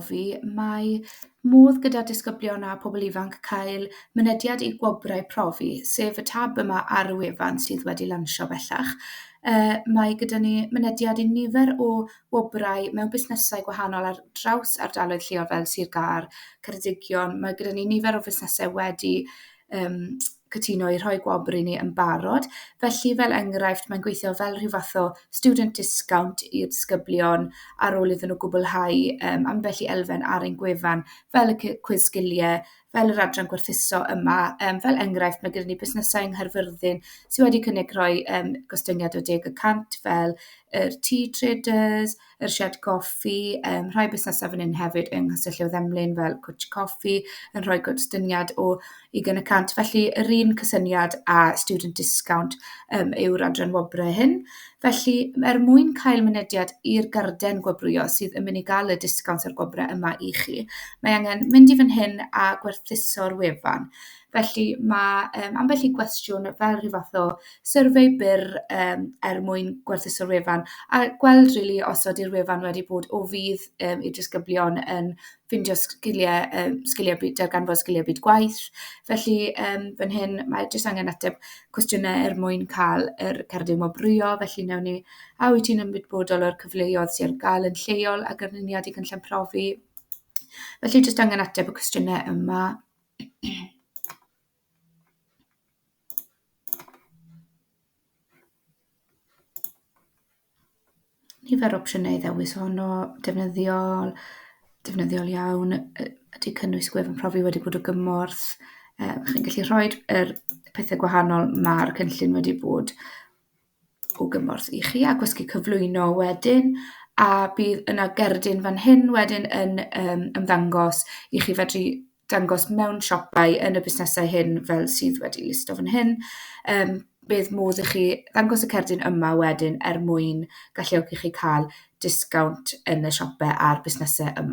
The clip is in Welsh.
Profi, mae modd gyda disgyblion a pobl ifanc cael mynediad i gwobrau Profi, sef y tab yma ar y wefan sydd wedi lansio bellach. Mae gyda ni mynediad i nifer o wobrau mewn busnesau gwahanol ar draws ardaloedd lleol fel Sir Gâr, Ceredigion. Mae gyda ni nifer o fusnesau wedi cytuno i rhoi gwobr i ni yn barod. Felly, fel enghraifft, mae'n gweithio fel rhyw fath o student discount i'r disgyblion ar ôl iddyn nhw gwblhau ambell i elfen ar ein gwefan, fel y cwis sgiliau, fel yr adran gwerthuso yma. Fel enghraifft, mae gyda ni busnesau yng Nghaerfyrddin sydd wedi cynnig rhoi gostyngiad o 10% fel yr tea traders, yr shed goffi, rhai busnesau fan hyn hefyd yng Nghastell Newydd fel Cwtch Coffi yn rhoi gostyngiad o 20%. Felly, yr un cysyniad a student discount yw'r adran wobrau hyn. Felly, er mwyn cael mynediad i'r garden gwobrwyo sydd yn mynd i gael y discounts a'r gwobrau yma i chi, mae angen mynd i fan hyn a gwerthuso'r wefan. Felly, mae ambell i gwestiwn fel rhyw fath o survey byr er mwyn gwerthuso'r wefan a gweld rili os ydy'r wefan wedi bod o fudd i'r disgyblion yn ffindio sgiliau, sgiliau byd, darganfod sgiliau byd gwaith. Felly, fan hyn mae jyst angen ateb cwestiynau er mwyn cael yr cerdyn wobrwyo. Felly, wnawn ni, a wyt ti'n ymwybodol o'r cyfleoedd sydd ar gael yn lleol a ganlyniad i gynllun Profi? Felly, jyst angen ateb y cwestiynau yma. Nifer o opsiynau i ddewis ohono, defnyddiol, defnyddiol iawn, ydy cynnwys gwefan Profi wedi bod o gymorth. Chi'n gallu rhoi yr pethau gwahanol mae'r cynllun wedi bod o gymorth i chi a gwasgu cyflwyno wedyn, a bydd yna gerdyn fan hyn wedyn yn ymddangos i chi fedru dangos mewn siopau yn y busnesau hyn fel sydd wedi listo fan hyn. Bydd modd i chi ddangos y cerdyn yma wedyn er mwyn galluogi chi cael disgownt yn y siopau a'r busnesau yma.